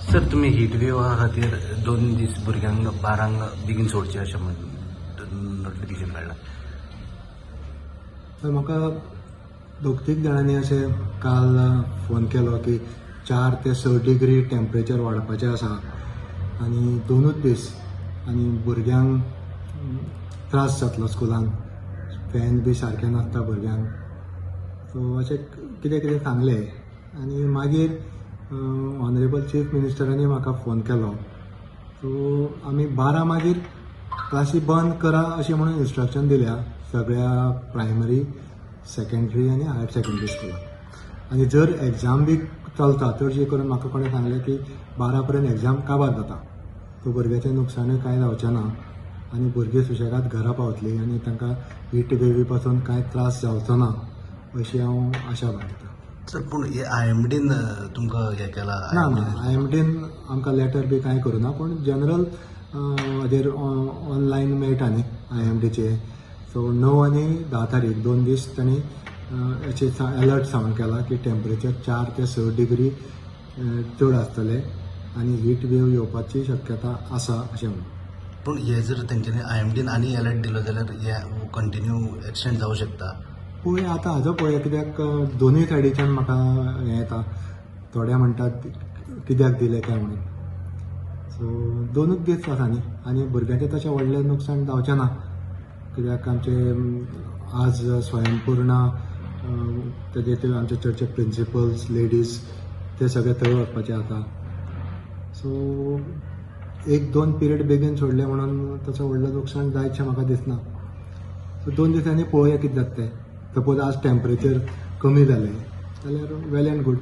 Sir, तुमी heat वेवा खातीर 2 दीस भुरग्यांक 12ंक बेगीन सोडचे अशें म्हण नोटिफिकेशन काडलां. तर म्हाका दोग तीग जाणांनी अशें काल फोन केलो की 4 ते 6 डिग्री टेम्परेचर वाडपाचें आसा आनी दोनूच दीस आनी भुरग्यांक त्रास जातलो स्कुलान, फॅन बी सारकें नासता भुरग्यांक. सो अशें कितें कितें सांगलें आनी मागीर ऑनरेबल चीफ मिनिस्टरांनी म्हाका फोन केलो. सो आमी 12 मागीर क्लासी बंद करा अशें म्हणून इन्स्ट्रक्शन दिल्या सगळ्या प्रायमरी, सेकंडरी आनी हायर सेकंडरी स्कुलाक. आनी जर एग्जाम बी चलता, चडशी करून म्हाका कोणें सांगलें की 12 पर्यंत एग्जाम काबार जाता, सो भुरग्याचें नुकसाणूय कांय जावचें ना आनी भुरगीं सुशेगाद घरा पावतलीं आनी तांकां हीट वेवी पासून कांय त्रास जावचो ना अशी हांव आशा बाळगितां. सर, पूण हे आयएमडीन तुमकां हें केलां? ना ना, आयएमडीन आमकां लेटर बी कांय करूं ना, पूण जनरल हाजेर ऑनलायन मेळटा न्ही आयएमडीचे. सो 9 आनी 10 तारीख 2 दीस तांणी हेचे अलर्ट सावंड केला की टेम्परेचर 4 ते 6 डिग्री चड आसतलें आनी हीट वेव येवपाची शक्यता आसा अशें म्हणून. पूण हे जर तेंच्यांनी आयएमडीन आनी अलर्ट दिलो जाल्यार हे कंटिन्यू एक्सटेंड जावं शकता. पळोवया आतां हाजो, पळोवया, कित्याक दोनूय सायडीच्यान म्हाका हें येता. थोडे म्हणटात कित्याक दिलें काय म्हणून. सो दोनूच दीस आसा न्ही आनी भुरग्यांचें तशें व्हडलें नुकसाण जावचें ना, कित्याक आमचे आज स्वयंपूर्णा तेजे ते आमचे चडचे प्रिंसिपल्स, लेडीज ते सगळे थंय वचपाचे आसा. सो एक दोन पिरियड बेगीन सोडले म्हणून तसो व्हडलें नुकसाण जायतशें म्हाका दिसना. सो 2 दिसांनी पळोवया कितें जाता तें. सपोज आज टेम्परेचर कमी जालें जाल्यार वेल एंड गूड.